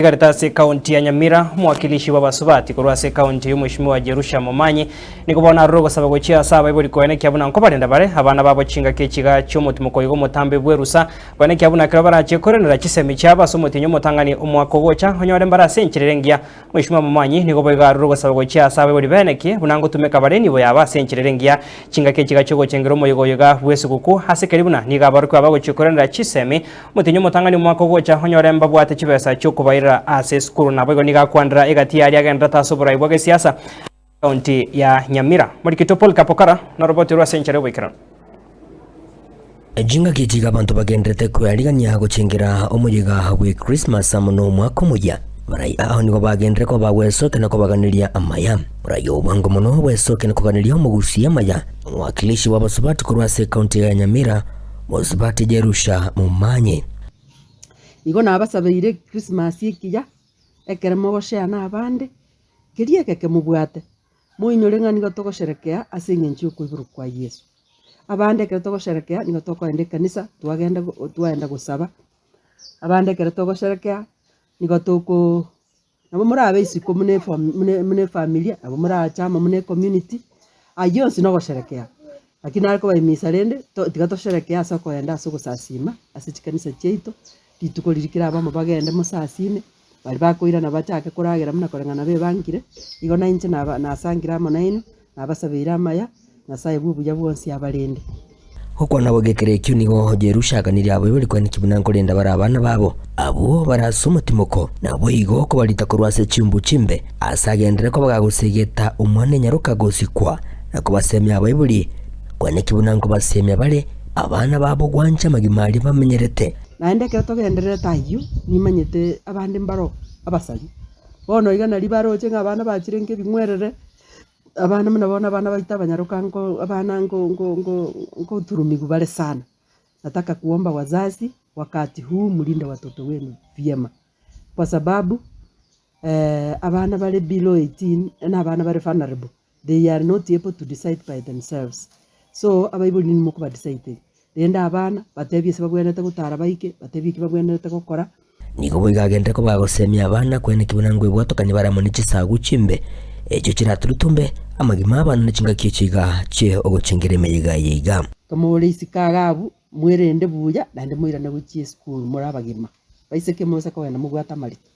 Tigarete ase ekaunti ya Nyamira, omowakilishi bw'abasubati korwa ase ekaunti eyio Mweshimiwa Jerusha Momanyi nigo bono arure ogosaba gochia ase abaibori koenekia buna nkobarenda bare abana babo chingaki echiga chi'omotimoko oiga omotambe bw'erusa koenekia buna ekero barachie korenera chisemi chiabo ase omotienyi omotang'ani omwaka ogocha onyore mbare ase enchera ere engiya. Mweshimiwa Momanyi nigo boigo arure ogosaba gochia ase abaibori benekie buna ngotumeka bare enibo yabo ase enchera ere engiya chingaki echiga chi'ogochengera omoyega oyo iga bw'esuguku ase keria buna nigo abarokigwa bagochia korenera chisemi Omotienyi omotang'ani omwaka ogocha, onyore mbabwate chibesa chi'okobairera ase esukuru. Naboigo nigo akwanera egati y'aria agenderete ase oborai bwa gesiasa ekaunti ya Nyamira. Morikito Paul Kapokara noroboti orwo ase enchera y'oboikeranu. Chingaki echi iga abanto bagenderete kwearigania gochengera omoyega bwe Christmas amo nomwaka omoyia. Abarai ao nigo bagenderere koba bagwesokia na kobaganeria amaya. Omorai oo bwango mono bwesokia na koganeria omogusia amaya, omowakilishi bw'abasubati korwa ase ekaunti ya Nyamira, Mosubati Jerusha momanye. Igo nabasabeire Christmas ekiya, ekero mogoshare na abande, keria egeke mobwate, moinyore ng'a nigo togosherekea ase eng'encho ya okoiborwa kwa Yeso. Abande ekero togosherekea nigo tokoenda ekanisa twagenda go twaenda gosaba, abande ekero togosherekea nigo tokoo nabo morabe isiko buna efam buna buna efamilia, nabo morache amo buna ecommunity, ayio onsi na ogosherekea. Lakini nare kobahimisa rende, to tiga tosherekee ase okoenda ase ogosasima, ase chikanisa chiaito, rituko riria kera abamo bagende mosasime, baria bakoirana bachake koragera buna koreng'ana bebangire, igo na inche naba nasangire amo nainwe, nabasabeire amaya, Nyasaye bwa obuya bwonsi abarende. Gokwana gw'egekero ekio nigo Jerusha aganirie abaibori kweneki buna nkorenda bare abana babo, abwo bare ase omotimoko, naboigo kobarita korwa ase chimbu chimbe, ase agenderere koba gagosegeta omwana enyaroka gosikwa, na kobasemia abaibori kweneki buna nkobasemia bare abana babo gwancha amagima aria bamenyerete. Naende ekero togendererete ayio, nimanyete abande mbaro abasaria. Bono iga naria baroche ng'a abana bachire nkebing'werere, Abana buna bono abana baito abanyaroka nko abana nko nko nko nkoturumigwa bare sana. Nataka kuomba wazazi wakati huu mlinde watoto wenu vyema kwa sababu abana bare below 18 na abana bare vulnerable, they are not able to decide by themselves. So abaibori nigo mokobadecideria, rende abana batebie ase babwenerete gotara baike, batebie eki babwenerete gokora. Nigo boigo agenderere koba agosemia abana kweneki buna ngwebwatokania bare amo ne chisagu chimbe, echio chiraturutumbe amagima 'abana ne chingaki echi iga chie ogochengera emeyega eye iga. Tomore isiko iga abwo, mwerende buya, naende moirane gochia esukuru more abagima. Baiseke moise kogenda mobwate amarito,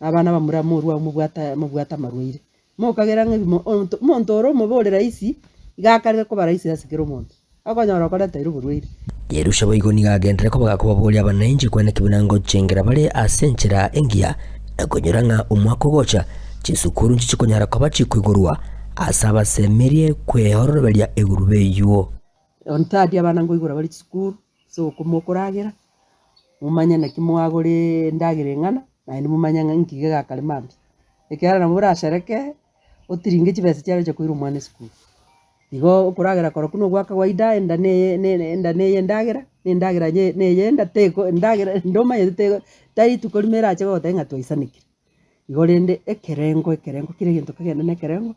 na abana bamura morue abwo mobwate mobwate amarwaire. Mokagera ng'a ebimo onto omonto ore omobe ore rahisi, iga akarire koba rahisi ase kera omonto, okonyora okoreteire oborwaire. Yerusha boigo nigo agenderere koba gakobaboria abananchi kweneki buna ngochengera bare ase enchera engiya na koinyora ng'a omwaka ogocha chisukuru nchichikonyara koba chikoigorwa ase abasemerie kweororoberia egurube eywo. On third abana nkoigora bare chisukuru, so oko mokoragera, momanye naki mwagora endagera eng'ana, naende momanye ng'a inki gegakare mambia. Ekiagera nabo orasherekee, otiringe chibesa chiarochia koira omwana esukuru. Igo okoragera korokwo na ogwa kawaida, enda neye ne enda neye endagera, na endagera ye neye enda teko endagera ende omanyete tego tari rituko rimo erache gogotebia ng'a twaisanekire. Igo rende ekerengo ekerengo kera egento kegende na ekerengo,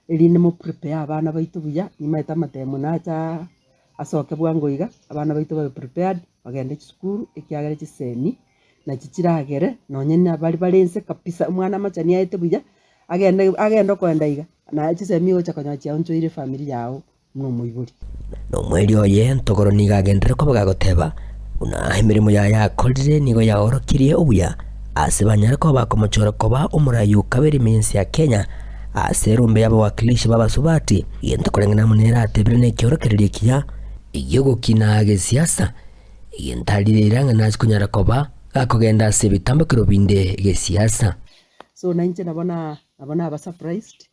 erinde mo prepare abana baito buya, nimaete amatemo nachaaa asoke bwango iga, abana baito babe prepared, bagende chisukuru ekiagera chisemi nachi chiragere nonye na baria bare inse kabisa, omwana amachani aete buya, agende agende okoenda iga, naye chisemi ogocha konyora chiaonchoire efamiri yago buna omoibori. Na omoerio oye ntogoro nigo agenderere koba gagoteba, buna emeremo yaye akorire nigo yaorokirie obuya, ase banyare koba bakomochora koba omorai o kabere ime y'ense ya Kenya, ase erombe y'abawakilishi b'abasubati, egento koreng'ana amo nere atebire nekiorokererio ekiya gi'ogokina gesiasa, egento arire ere ang'e nase konyara koba gakogenda ase ebitambokero binde gesiasa. So nainche nabo na nabo naba surprised,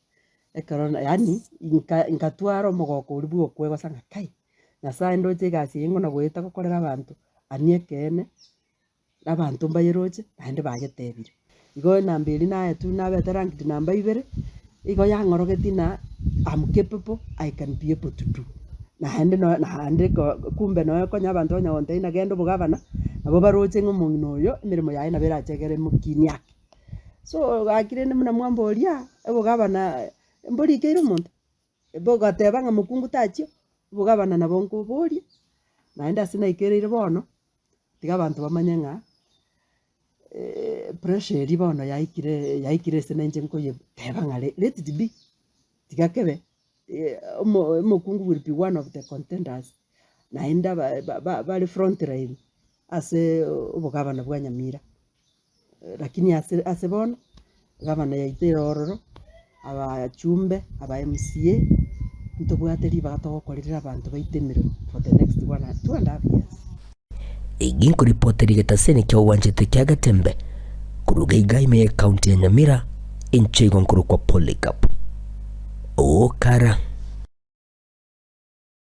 ekero yaani nka nkatwara omogoko oria bwa okwegosa ng'a kai, Nyasaye ndoche egasi eye ng'o nagoeta gokorera abanto, ani ekeene. Abanto mbayeroche, naende bayetebire. Igo enamba eria naetwe nabete ranked namba ibere, igo yang'orogetie ng'a am capable, I can be able to do. Naende no naende ko kumbe nonya konya abanto banya gontebia ng'a genda obogavana, nabo baroche ng'a omong'ina oyo emeremo yaye nabo erache egere emokinie ake. So gaki rende buna mwamboria, obogavana mborikeire omonto? Bogateba ng'a mokungu tachio, obogavana nabo nkoboria, naende ase naikereire bono. Tiga abanto bamanye ng'a. Pressure eria bono yaikire yaikire ase nainche nkoyeteba ng'a let it be, tiga kebe, omo omokungu will be one of the contenders, naende aba ba- ba bare front line ase obogabana bwa Nyamira. Lakini ase ase bono, gavana yaito ere ororo, abachumbe, aba MCA, ntobwate ribaga togokorerera abanto baito emeremo for the next one and two and half years. Egi nkoripoteri getaseni kia obwanchete kia Getembe koruga iga ime ye county ya Nyamira, inche igo nkorokwa Polycarp Okara.